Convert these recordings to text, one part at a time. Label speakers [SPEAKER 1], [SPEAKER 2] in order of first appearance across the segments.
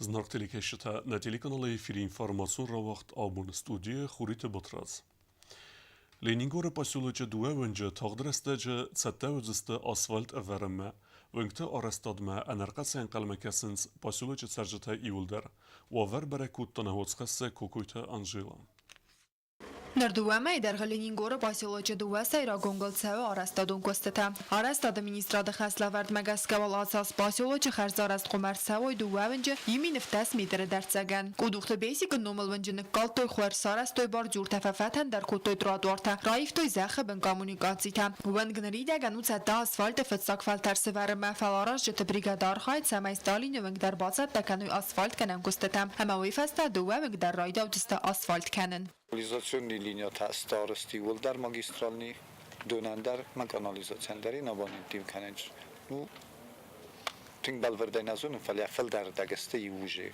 [SPEAKER 1] Зынаргъ телекӕсджытӕ, нӕ телеканалы эфиры информацион рауагъд абон студийы Хуриты Батрадз. Ленингоры поселочы дыууӕ уынджы тагъд рӕстӕджы цӕттӕ уыдзысты асфальт ӕвӕрынмӕ. Уынгты арӕзтадмӕ ӕнӕрхъӕцӕй ӕнхъӕлмӕ кӕсынц поселочы цӕрджытӕ иуылдӕр. Уавӕр бӕрӕг кодта нӕ уацхӕссӕг Кокойты Анжела.
[SPEAKER 2] Ныр дыууӕ мӕйы дӕргъы Ленингоры поселочы дыууӕ сӕйраг уынгыл цӕуы арӕзтадон куыстытӕ. Арӕзтады министрады хӕслӕвӕрдмӕ гӕсгӕ уал ацы аз поселочы хӕрзарӕзт къуым ӕрцӕуой дыууӕ уынджы 1017 метры дӕрддзӕгӕн. Къудухты Бесикы номыл уынджы ныккалдтой хуӕр, сарӕзтой бордюртӕ, фӕфӕтӕндӕр кодтой тротуартӕ, раивтой зӕххы бын коммуникацитӕ. Уӕнг ныридӕгӕн у цӕттӕ асфальты фыццаг фӕлтӕр сывӕрынмӕ, фӕлӕ аразджыты бригад архайы, цӕмӕй Сталины уынг дӕр бацӕттӕ кӕной асфальтгӕнӕн куыстытӕм ӕмӕ уый фӕстӕ дыууӕ уынг дӕр райдаудзысты асфальт кӕнын.
[SPEAKER 3] Канализационный линиятӕ старости уӕлдӕр магистральный донӕн дӕр ма канализацийӕн дӕр ин абоненттим кӕнӕн. Ну, тынг бӕлвырдӕй нӕ зонын, фӕлӕ фылдӕрдӕг сты иу уже.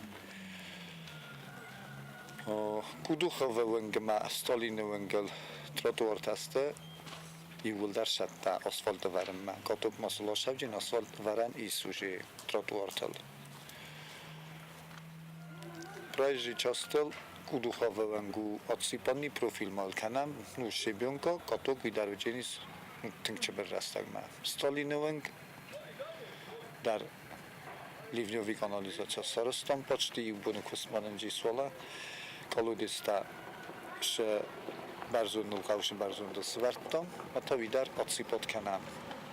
[SPEAKER 3] Кудуховы уынгмӕ Сталины уынгыл тротуартӕ сты иууылдӕр сӕттӕ асфальт ӕвӕрынмӕ. Каток ма сыл асӕвджын асфальт ӕвӕрӕн ис уже тротуартыл. Проезжий частыл Кудуховы отсыпанный профиль мал кӕнӕм, ну, щебенка, каток уидарвдженис тынг чыбыр рӕстӕгмӕ. Сталины уынг дӕр ливневый канализация сарӕзтам почти иу боны куыстмӕ нын джисуала. Колодецтӕ сӕ бӕрзондыл, хъӕусы бӕрзондыл сывӕрдтам, ӕмӕ та уый дӕр отсыпот кӕнӕм.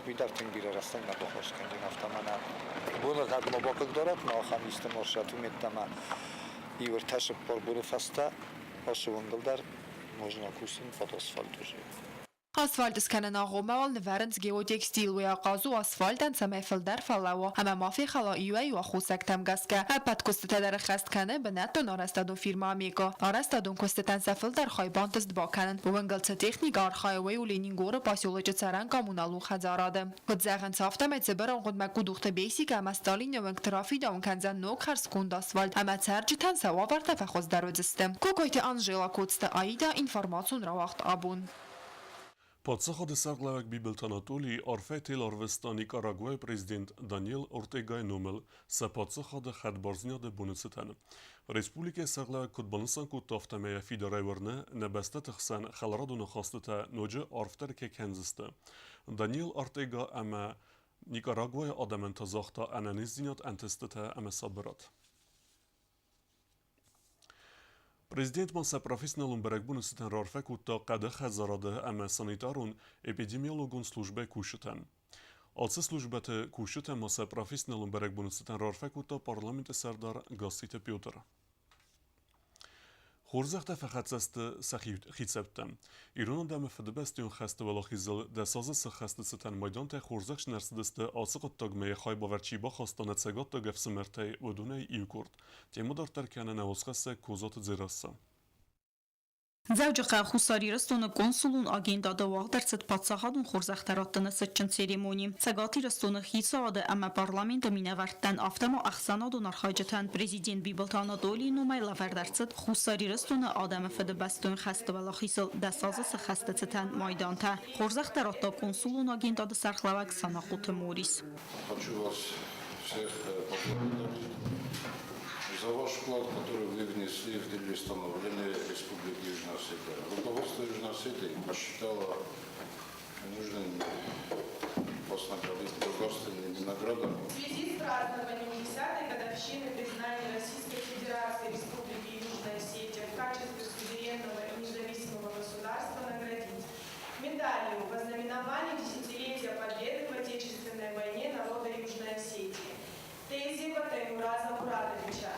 [SPEAKER 3] Уый дӕр тынг бирӕ рӕстӕг нӕ баххуыс кӕндзӕн, афтӕ мӕнӕ боныгъӕд ма бахъыгдарӕд, ма ахӕм исты маршрут уым йеддӕмӕ иу ӕртӕ цыппар боны фӕстӕ ацы уынгыл дӕр можно кусын под асфальт уже.
[SPEAKER 2] Асфальт скӕнын агъоммӕ уал нывӕрынц геотекстил, уый ахъаз у асфальтӕн, цӕмӕй фылдӕр фӕлӕууа ӕмӕ ма фехӕла иуӕй-иу аххосӕгтӕм гӕсгӕ. Ӕппӕт куыстытӕ дӕр ӕххӕст кӕны бынӕттон арӕзтадон фирмӕ Амеко. Арӕзтадон куыстытӕн сӕ фылдӕр хай бантыст бакӕнын. Уынгыл цы техникӕ архайы, уый у Ленингоры поселочы цӕрӕн коммуналон хӕдзарады. Куыд зӕгъынц, афтӕмӕй цыбыр ӕмгъуыдмӕ Къудухты Бесик ӕмӕ Сталины уынгты рафидауын кӕндзӕн ног хӕрзконд асфальт ӕмӕ цӕрджытӕн сӕ уавӕртӕ фӕхуыздӕр уыдзысты. Кокойты Анжела, Коцты Аида, информацион рауагъд абон.
[SPEAKER 1] Паддзахады сӕргълӕууӕг Бибылты Анатолий арфӕ тел арвыста Никарагуайы президент Даниэл Ортегайы номыл сӕ паддзахады хӕдбардзинады боны цытӕн. Республикӕйы сӕргълӕууӕг куыд банысан кодта, афтӕмӕй йӕ фидарӕй уырны, нӕ бӕстӕты хсӕн хӕларадон ахастытӕ ноджы арфдӕр кӕй кӕндзысты. Даниэл Ортега ӕмӕ Никарагуайы адӕмӕн та загъта ӕнӕниздзинад, ӕнтыстытӕ ӕмӕ сабырад. Президент ма сӕ профессионалон бӕрӕгбоны цытӕн раарфӕ кодта хъӕды хӕдзарады ӕмӕ санитарон-эпидемиологон службӕйы кусджытӕн. Ацы службӕты кусджытӕ ма сӕ профессионалон бӕрӕгбоны цытӕн раарфӕ кодта парламенты сӕрдар Гасситы Петр. Хорзӕхтӕ фӕхӕццӕ сты сӕ хицӕуттӕм. Ирон адӕмы Фыдыбӕстӕйон хӕсты уӕлахизыл дӕс азы цы хӕсты цытӕн майдантӕй хорзӕхджын ӕрцыдысты, ацы хъуыддагмӕ йӕ хайбавӕрд чи бахаста нӕ цӕгаттаг ӕфсымӕртӕй, уыдонӕй иу къорд. Темӕ дарддӕр кӕны нӕ уацхӕссӕг Козаты Дзерассӕ.
[SPEAKER 4] Дзӕуджыхъӕу Хуссар Ирыстоны консулон агентады уагъд ӕрцыд паддзахадон хорзӕхтӕ раттыны цытджын церемони. Цӕгат Ирыстоны хицауады ӕмӕ парламенты минӕвӕрттӕн, афтӕ ма ӕхсӕнадон архайджытӕн президент Бибылты Анатолийы номӕй лӕвӕрд ӕрцыд Хуссар Ирыстоны адӕмы Фыдыбӕстон хӕсты уӕлахизыл дӕс азы цы хӕсты цытӕн майдантӕ. Хорзӕхтӕ радта консулон агентады сӕргълӕууӕг Санахъоты Морис.
[SPEAKER 5] Хочу вас всех поблагодарить за ваш вклад, который вы внесли в деле становления Республики Южная Осетия. Руководство Южной Осетии посчитало нужным вас наградить государственными наградами.
[SPEAKER 6] В связи с празднованием 10-й годовщины признания Российской Федерации Республики Южная Осетия в качестве суверенного и независимого государства наградить медалью во знаменование десятилетия Победы в Отечественной войне народа Южной Осетии Тезиева Таймураза Муратовича.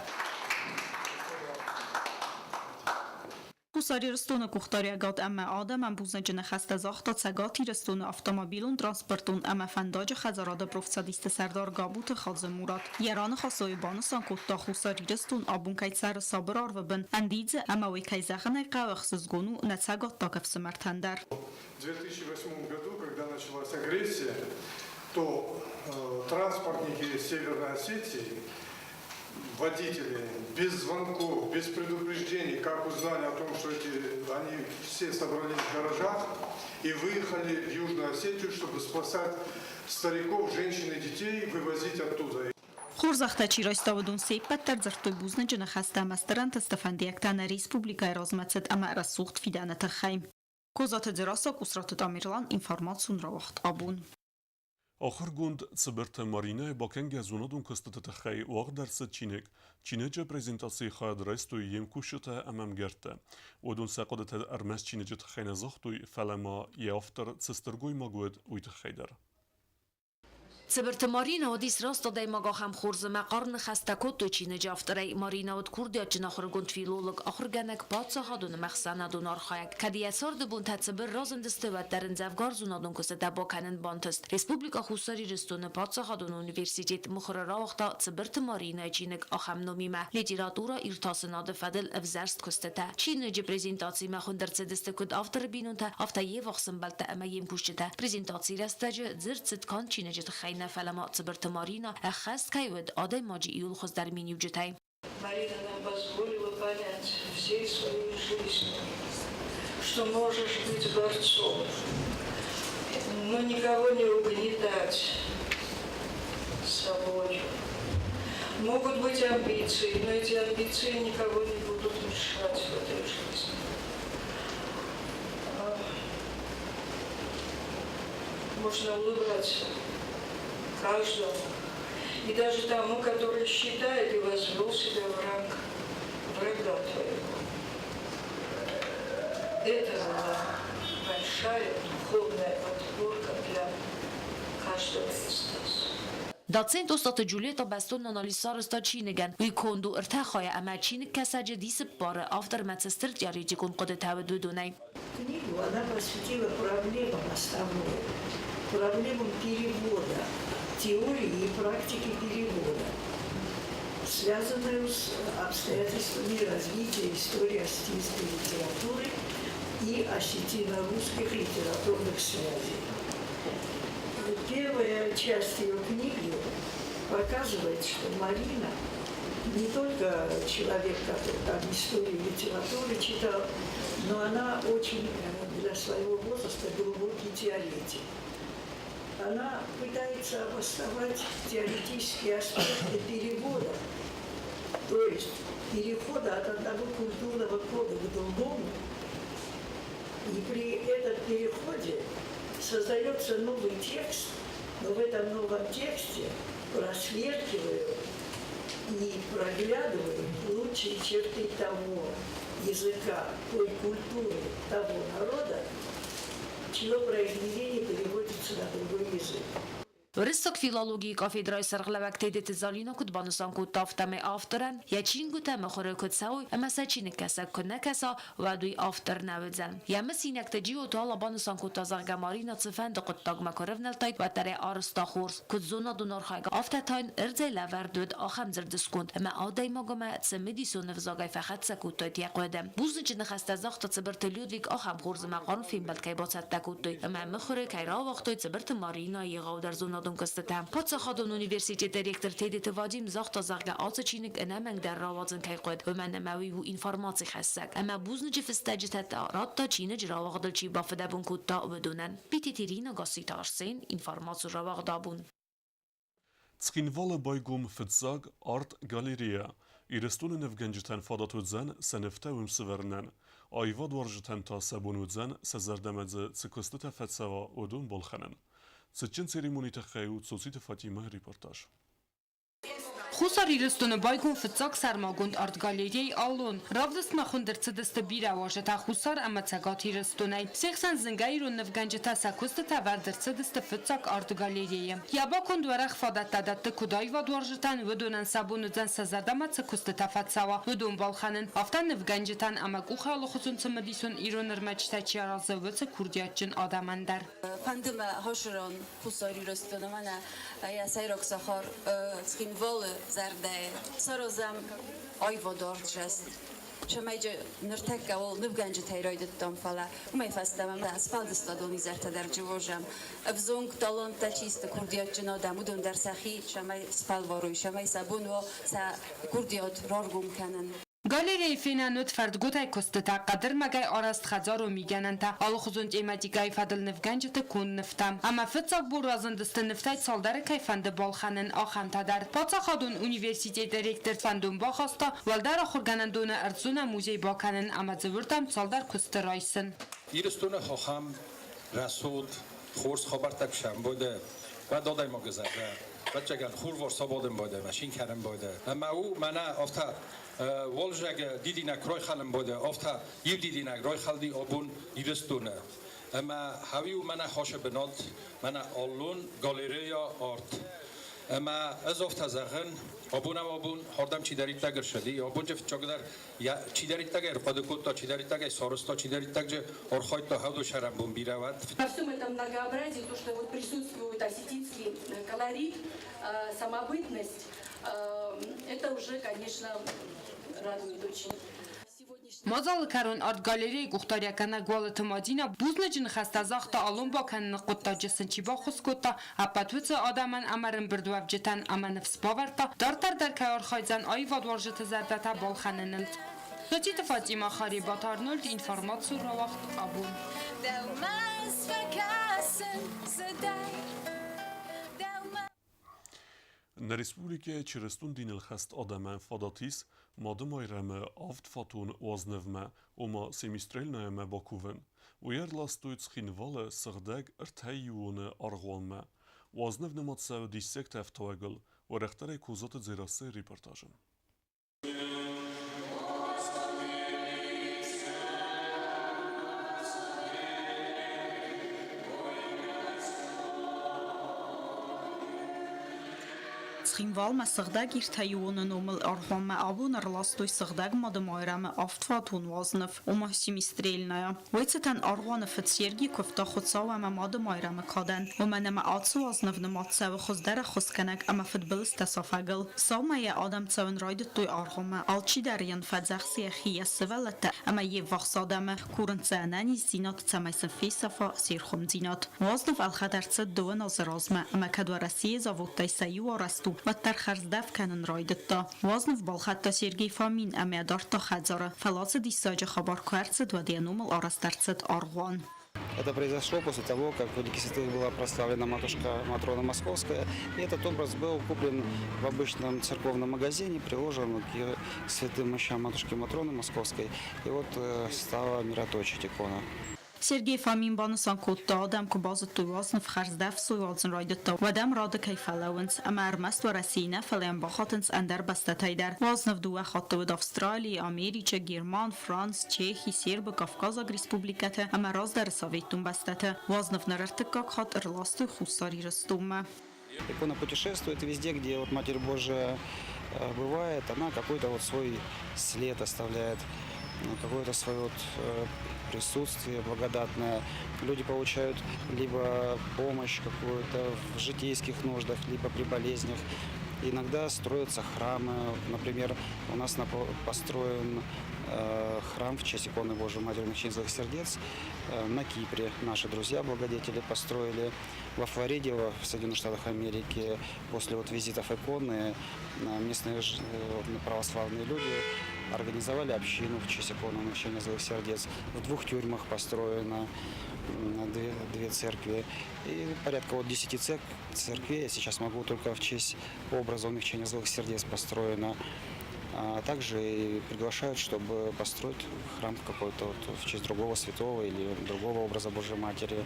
[SPEAKER 4] Хуссар Ирыстоны къухдариуӕгад ӕмӕ адӕмӕн бузныджы ныхӕстӕ загъта Цӕгат Ирыстоны автомобилон, транспортон ӕмӕ фӕндаджы хӕдзарады профцӕдисты сӕрдар Габуты Хадзымурат. Йӕ раныхасойы банысан кодта, Хуссар Ирыстон абон кӕй цӕры сабыр арвы бын, ӕндидзы ӕмӕ уый кӕй зӕгъын ӕй хъӕуы ӕхсызгон у нӕ цӕгаттаг ӕфсымӕртӕн дӕр.
[SPEAKER 7] В 2008 году, когда началась агрессия, то транспортники Северной Осетии водители без звонков, без предупреждений, как узнали о том, что они все собрались в гаражах и выехали в Южную Осетию, чтобы спасать стариков, женщин и детей, вывозить оттуда.
[SPEAKER 4] Хорзӕхтӕ чи райста, уыдон се ппӕт дӕр дзырдтой бузныджы ныхӕстӕ ӕмӕ стыр ӕнтысты фӕндиӕгтӕ нӕ республикӕйы размӕцыд ӕмӕ рӕсугъд фидӕны тыххӕй. Козаты Дзерассӕ, Къусраты Тамерлан, информацион рауагъд абон.
[SPEAKER 1] Ахуыргонд Цыбырты Маринӕйы бакӕнгӕ зонадон куыстыты тыххӕй уагъд ӕрцыд чиныг. Чиныджы презентацийы хайад райстой йе мкусджытӕ ӕмӕ ӕмгӕрттӕ. Уыдон сӕ хъуыдытӕ ӕрмӕст чиныджы тыххӕй нӕ загътой, фӕлӕ ма йӕ автор цы стыр гоймаг уыд, уый тыххӕй дӕр.
[SPEAKER 8] Цыбырты Маринӕ уыдис раст адӕймаг ахӕм хорз ӕмӕ хъарм ныхӕстӕ кодтой чиныджы авторӕй. Маринӕ уыд курдиатджын ахуыргонд филолог, ахуыргӕнӕг, паддзахадон ӕмӕ ӕхсӕнадон архайӕг. Кӕд йӕ царды бонтӕ цыбыр разындысты, уӕддӕр ын дзӕвгар зонадон куыстытӕ бакӕнын бантыст. Республикӕ Хуссар Ирыстоны паддзахадон университет мыхуыры рауагъта Цыбырты Маринӕйы чиныг ахӕм номимӕ «Литературӕ иртасынады фӕдыл ӕвзӕрст куыстытӕ». Чиныджы презентацимӕ хуынд ӕрцыдысты куыд авторы бинонтӕ, афтӕ йе ввахс ӕмбӕлттӕ ӕмӕ йе мкусджытӕ. Презентацийы рӕстӕджы дзырд цыд канд чиныджы тыххӕй нӕ, фӕлӕ ма Цыбырты Маринӕ ӕххӕст кӕй уыд адӕймаджы иууыл хуыздӕр миниуджытӕй.
[SPEAKER 9] Марина нам позволила понять всей своей жизнью, что можешь быть борцом, но никого не угнетать собой. Могут быть амбиции, но эти амбиции никого не будут мешать в этой жизни. Можно улыбаться каждому, и даже тому, который считает и возвел себя в ранг врага твоего. Это была большая духовная подпорка для каждого из нас.
[SPEAKER 8] Доцент Остаты Джульетта бӕстон анализ сарӕзта чиныгӕн. Уый конд у ӕртӕ хайӕ ӕмӕ чиныгкӕсӕджы дисы ппары автормӕ цы стыр теоретикон хъуыдытӕ уыд, уыдонӕй.
[SPEAKER 9] Книгу она посвятила проблемам основной, проблемам перевода, теории и практики перевода, связанную с обстоятельствами развития истории осетинской литературы и осетино-русских литературных связей. Первая часть ее книги показывает, что Марина не только человек, который там историю литературы читал, но она очень для своего возраста глубокий теоретик. Она пытается обосновать теоретические аспекты перевода, то есть перехода от одного культурного кода к другому. И при этом переходе создается новый текст, но в этом новом тексте просверкивают и проглядывают лучшие черты того языка, той культуры того народа, чье произведение переводится на другой язык.
[SPEAKER 8] Уырыссаг филологийы кафедрӕйы сӕргълӕууӕг Тедеты Залина куыд банысан кодта, афтӕмӕй авторӕн йӕ чингуытӕ мыхуыры куы цӕуой ӕмӕ сӕ чиныгкӕсӕг куы нӕ кӕса, уӕд уый автор нӕ уыдзӕн. Йӕ мысинӕгты Джиоты Алла банысан кодта, зӕгъгӕ, Марина цыфӕнды хъуыддагмӕ куы рывнӕлдтаид, уӕддӕр ӕй арызта хорз. Куыд зонадон архайӕг, афтӕ та йын ӕрдзӕй лӕвӕрд уыд ахӕм дзырдысконд, ӕмӕ адӕймагмӕ цымыдисон ӕвзагӕй фӕхӕццӕ кодтаид йӕ хъуыды. Бузныджы ныхӕстӕ загъта Цыбырты Людвиг ахӕм хорз ӕмӕ хъарм фембӕлд кӕй бацӕттӕ кодтой ӕмӕ мыхуыры кӕй рауагътой Цыбырты Маринӕйы егъаудӕр зонадон куыстытӕ. Паддзахадон университеты ректор Тедеты Вадим загъта, зӕгъгӕ, ацы чиныг ӕнӕмӕнгдӕр рауадзын кӕй хъуыд, уымӕн ӕмӕ уый у информацихӕссӕг. Ӕмӕ бузныджы фыстӕджытӕ та радта, чиныджы рауагъдыл чи бафыдӕбон кодта, уыдонӕн. Битеты Ирина, Гасситы Арсен, информаци рауагъд абон.
[SPEAKER 1] Цхинвалы байгом фыццаг арт-галерея. Ирыстоны нывгӕнджытӕн фадат уыдзӕн сӕ нывтӕ уым сывӕрынӕн. Аивадуарзджытӕн та сӕ бон уыдзӕн, сӕ зӕрдӕмӕ дзы цы куыстытӕ фӕцӕуа, уыдон балхӕнын. Цытджын церемониты тыххӕй у Цоциты Фатимӕйы репортаж.
[SPEAKER 10] Хуссар Ирыстоны байгом фыццаг сӕрмагонд арт-галерей «Аллон». Равдыстмӕ хуынд ӕрцыдысты бирӕ уазджытӕ Хуссар ӕмӕ Цӕгат Ирыстонӕй. Се хсӕн зынгӕ ирон нывгӕнджытӕ сӕ куыстытӕ вӕрд ӕрцыдысты фыццаг арт-галерейы. Йӕ баконд уӕрӕх фадӕттӕ дӕтты куыд аивадуарзджытӕн, уыдонӕн сӕ бон уыдзӕн сӕ зӕрдӕмӕ цы куыстытӕ фӕцӕуа, уыдон балхӕнын, афтӕ нывгӕнджытӕн ӕмӕ къухы алыхуызон цымыдисон ирон ӕрмӕджытӕ чи аразы, уыцы курдиатджын адӕмӕн дӕр.
[SPEAKER 11] Фӕнды мӕ Хосырон Хуссар Ирыстоны мӕнӕ йӕ сӕйраг сахар Цхинвалы зӕрдӕйы саразӕм аивадартзӕст. Цӕмӕй ныртӕккӕ уал нывгӕнджытӕй райдыдтам, фӕлӕ уымӕй фӕстӕмӕ мӕ сфӕлдыстадон изӕртӕ дӕр дживозӕм. Ӕвзонг таланттӕ чи сты, курдиатджын адӕм, уыдон дӕр сӕхи цӕмӕй сфӕлварой, цӕмӕй сӕ бон уа сӕ курдиат раргом кӕнын.
[SPEAKER 10] Галерейы фенӕн уыд фӕрдгуытӕй куыстытӕ, хъӕдырмӕгӕй арӕзт хӕдзарон мигӕнӕнтӕ, алыхуызон тематикӕйы фӕдыл нывгӕнджыты конд нывтӕ. Ӕмӕ фыццаг бон разындысты нывтӕй цалдӕры кӕй фӕнды балхӕнын, ахӕмтӕ дӕр. Паддзахадон университеты ректор фӕндон бахаста, уӕлдӕр ахуыргӕнӕндоны ӕрдзонӕ музей бакӕнын ӕмӕ дзы уырдӕм цалдӕр куысты райсын.
[SPEAKER 12] Ирыстоны ахӕм рӕсугъд хорз хабӕрттӕ куы сӕмбӕлы, уӕд адӕймаджы зӕрдӕ, ӕвӕццӕгӕн, хурварс абадын байдайы, машин кӕнын байдайы. Ӕмӕ у мӕнӕ афтӕ уалдзӕджы дидинӕг райхӕлын байдайы, афтӕ иу дидинӕг райхӕлди абон Ирыстоны. Ӕмӕ хауи у мӕнӕ хасы бынат, мӕнӕ аллон галерея арт. Ӕмӕ ӕз афтӕ зӕгъын, абон ӕмӕ абон хӕрдӕм чидӕриддӕр ӕрцыди, абон же фыццагдӕр чидӕриддӕр ӕрхъуыды кодта, чидӕриддӕр ӕй сарӕзта, чидӕриддӕр же архайдта хӕдосӕрӕнбон бирӕ уӕд.
[SPEAKER 13] Во всем этом многообразии то, что вот присутствует осетинский колорит, самобытность, это уже, конечно, радует очень.
[SPEAKER 10] Мадзалы кӕрон арт-галерейы къухдариуӕггӕнӕг Уалыты Мадинӕ бузныджы ныхӕстӕ загъта аллон бакӕныны хъуыддаджы сын чи баххуыс кодта, ӕппӕт уыцы адӕмӕн ӕмӕ ӕрӕмбырдуӕвджытӕн ӕмӕ ныфс бавӕрдта, дарддӕр дӕр кӕй архайдзӕн аивадуарзджыты зӕрдӕтӕ балхӕныныл. Социты Фатимӕ, Харебаты Арнольд, информацийы рауагъд абон.
[SPEAKER 1] Нӕ республикӕйы чырыстон диныл хӕст адӕмӕн фадат ис Мады Майрӕмы авдфатон уазнывмӕ, ома Семистрельнаямӕ бакувын. Уый ӕрластой Цхинвалы сыгъдӕг ӕртӕиуоны аргъуанмӕ. Уазныв нымад цӕуы диссӕгтӕ ӕфтауӕгыл, уӕрӕхдӕрӕй Козаты Дзерассӕйы репортажы.
[SPEAKER 4] Цхинвалмӕ сыгъдӕг Иртӕиуоны номыл аргъуанмӕ абон ӕрластой Сыгъдӕг Мады Майрӕмы авдфатон уазныв, ома Семистрельная. Уый цытӕн аргъуаны фыд Сергий куывта Хуыцау ӕмӕ Мады Майрӕмы кадӕн, уымӕн ӕмӕ ацы уазныв нымад цӕуы хуыздӕр ӕххуысгӕнӕг ӕмӕ фыдбылызтӕ сафӕгыл. Сӕумӕйӕ адӕм цӕуын райдыдтой аргъуанмӕ, алчидӕр йын фӕдзӕхсы йӕхи, йӕ сывӕллӕттӕ ӕмӕ йе ввахс адӕмы, курынц сӕ ӕнӕниздзинад, цӕмӕй сын фесӕфа се рхуымдзинад. Уазныв ӕлхӕд ӕрцыд дыууын азы размӕ, ӕмӕ кӕд Уӕрӕсейы заводтӕй сӕ иу арӕзт у, уӕддӕр хӕрздӕф кӕнын райдыдта. Уазныв балхӕдта Сергей Фомин ӕмӕ дардта хӕдзары, фӕлӕ ацы диссаджы хабар куы ӕрцыд, уӕд йӕ номыл арӕзт ӕрцыд аргъуан.
[SPEAKER 14] Это произошло после того, как в Великих Святых была прославлена матушка Матрона Московская. И этот образ был куплен в обычном церковном магазине, приложен к святым мощам матушки Матроны Московской. И вот стала мироточить икона.
[SPEAKER 4] Сергей Фомин банысан кодта, адӕм куы базыдтой уазныв хӕрздӕф сой уадзын райдыдта, уӕд ӕм рады кӕй фӕлӕууынц, ӕмӕ ӕрмӕст Уӕрӕсейы нӕ, фӕлӕ йӕм бахатынц ӕндӕр бӕстӕтӕй дӕр. Уазныв дыууӕ хатты уыд Австралийы, Америчы, Герман, Франц, Чехи, Сербы, Кавказаг республикӕты ӕмӕ раздӕры советон бӕстӕты. Уазныв ныр ӕртыккаг хатт ӕрластой Хуссар Ирыстонмӕ.
[SPEAKER 14] Икона путешествует везде, где вот Матерь Божия бывает, она какой-то вот свой след оставляет, какое-то свое вот присутствие благодатное. Люди получают либо помощь какую-то в житейских нуждах, либо при болезнях. Иногда строятся храмы. Например, у нас построен храм в честь иконы Божией Матери Умягчения Злых Сердец на Кипре. Наши друзья-благодетели построили. Во Флориде, в Соединенных Штатах Америки, после вот визитов иконы местные православные люди организовали общину в честь иконы Умягчения Злых Сердец. В двух тюрьмах построено две церкви. И порядка вот 10 церквей я сейчас могу только в честь образа Умягчения Злых Сердец построено. А также и приглашают, чтобы построить храм какой-то вот в честь другого святого или другого образа Божьей Матери.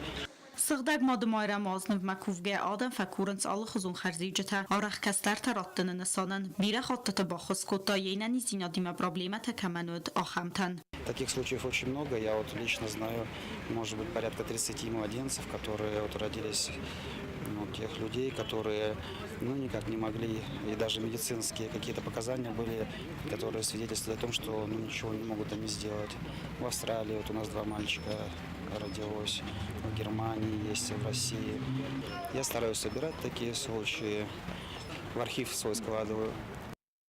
[SPEAKER 4] Сыгъдӕг Мады Майрӕмы азнывмӕ кувгӕ адӕм фӕкурынц алыхуызон хӕрзиуджытӕ, арӕх кӕстӕртӕ раттыны нысанӕн. Бирӕ хӕттыты баххуыс кодта, йе нӕниздзинадимӕ проблемӕтӕ кӕмӕн уыд, ахӕмтӕн.
[SPEAKER 14] Таких случаев очень много. Я вот лично знаю, может быть, порядка 30 младенцев, которые вот родились, ну, тех людей, которые, ну, никак не могли, и даже медицинские какие-то показания были, которые свидетельствовали о том, что, ну, ничего не могут они сделать. В Австралии вот у нас два мальчика родилось, в Германии есть, в России. Я стараюсь собирать такие случаи, в архив свой складываю.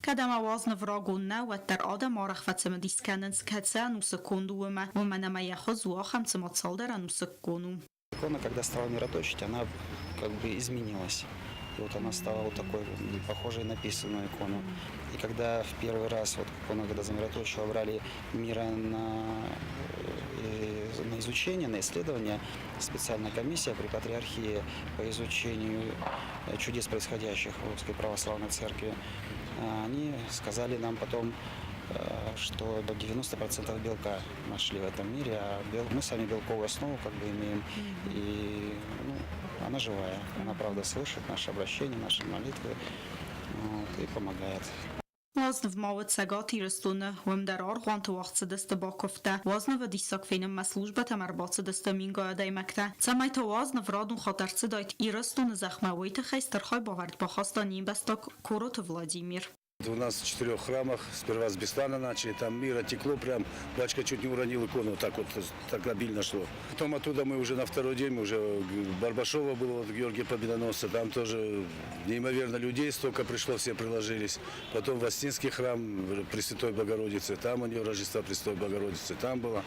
[SPEAKER 4] Кӕд ӕмӕ уазныв рагон нӕ, уӕддӕр адӕм арӕх фӕцымыдис кӕнынц, кӕцы ӕнусы конд у ӕмӕ, уымӕн ӕмӕ йӕ хуыз у ахӕм, цыма цалдӕр ӕнусыккон у.
[SPEAKER 14] Икона, когда стала мироточить, она как бы изменилась. И вот она стала вот такой, похожей на писаную икону. И когда в первый раз, вот икону, когда за брали мира на изучение, на исследование, специальная комиссия при Патриархии по изучению чудес, происходящих в Русской Православной Церкви, они сказали нам потом, что 90% белка нашли в этом мире, а мы сами белковую основу как бы имеем, и она живая, она правда слышит наши обращения, наши молитвы, вот, и помогает.
[SPEAKER 4] Уазныв ма уыд Цӕгат Ирыстоны, уым дӕр аргъуанты уагъд цыдысты бакуывдтӕ. Уазнывы диссаг фенынмӕ службӕтӕм ӕрбацыдысты мингай адӕймӕгтӕ. Цӕмӕй та Уазныв радон хатт ӕрцыдаид Ирыстоны зӕхмӕ, уый тыххӕй стыр хайбавӕрд бахаста не мбӕстаг Короты Владимир.
[SPEAKER 5] У нас в четырех храмах, сперва с Беслана начали, там мира текло прям, батюшка чуть не уронил икону, так вот, так обильно шло. Потом оттуда мы уже на второй день, мы уже Барбашова было, вот Георгия Победоносца, там тоже неимоверно людей столько пришло, все приложились. Потом в Астинский храм Пресвятой Богородицы, там у нее Рождества Пресвятой Богородицы, там было.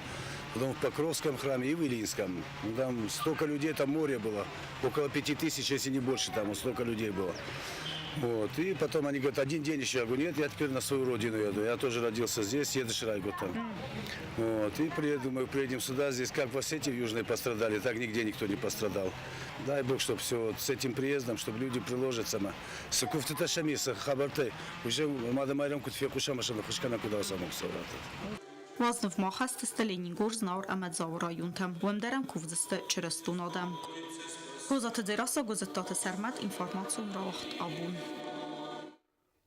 [SPEAKER 5] Потом в Покровском храме и в Илинском. Ну, там столько людей, там море было, около 5000, если не больше, там вот столько людей было. Вот. И потом они говорят, один день еще. Я говорю, нет, я теперь на свою родину еду. Я тоже родился здесь, еду Шрайгу там. Вот. И приеду, мы приедем сюда, здесь как в Осетии в Южной пострадали, так нигде никто не пострадал. Дай Бог, чтобы все вот с этим приездом, чтобы люди приложатся. Сыкуфты шамиса, хабарты. Уже мада майрам кутфе кушама хушкана куда самок
[SPEAKER 4] Уазныв ма хӕсдзысты Ленингор, Знауыр ӕмӕ Дзауы районтӕм. Уым дӕр ӕм кувдзысты чырыстон адӕм. Козаты Дзерассӕ, Гуызыттаты Сӕрмӕт, информацион рауагъд Абон.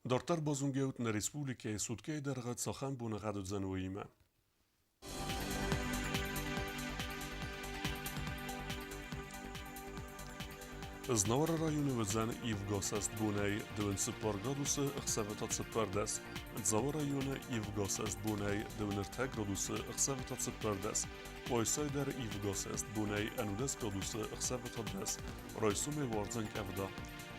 [SPEAKER 1] Дарддӕр базонгӕут нӕ республикӕйы суткӕйы дӕргъы цахӕм боныгъӕд уыдзӕн, уыимӕ. Знауыры районы уыдзӕн ивгӕсӕст бонӕй 24 градусы, ӕхсӕвы та 14. Дзауы районы ивгӕсӕст бонӕй 23 градусы, ӕхсӕвы та 14. Къуайсайы дӕр ивгӕсӕст бонӕй 11 градусы, ӕхсӕвы та 10. Райсомӕй уардзӕн къӕвда.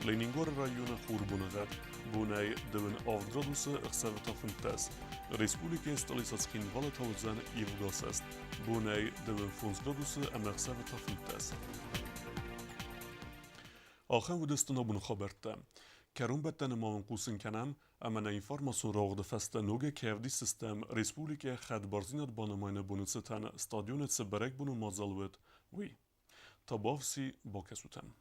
[SPEAKER 1] Ленингоры районы хурбоныгъӕд бонӕй 27 градусы, ӕхсӕвы та 15. Республикӕйы столицӕ Цхинвалы та уыдзӕн ивгӕсӕст бонӕй 25 градусы ӕмӕ ӕхсӕвы та 15. Ахӕм уыдысты нӕ хабӕрттӕ. Кӕронбӕттӕны ма уын хъусын кӕнӕм, ӕмӕ нӕ информацион рауагъды фӕстӕ ногӕй кӕй ӕвдисдзыстӕм республикӕйы хӕдбардзинад банымайыны боны цытӕн стадионы цы бӕрӕгбоны мадзал уыд, уый. Табуафси, бакӕсутӕм.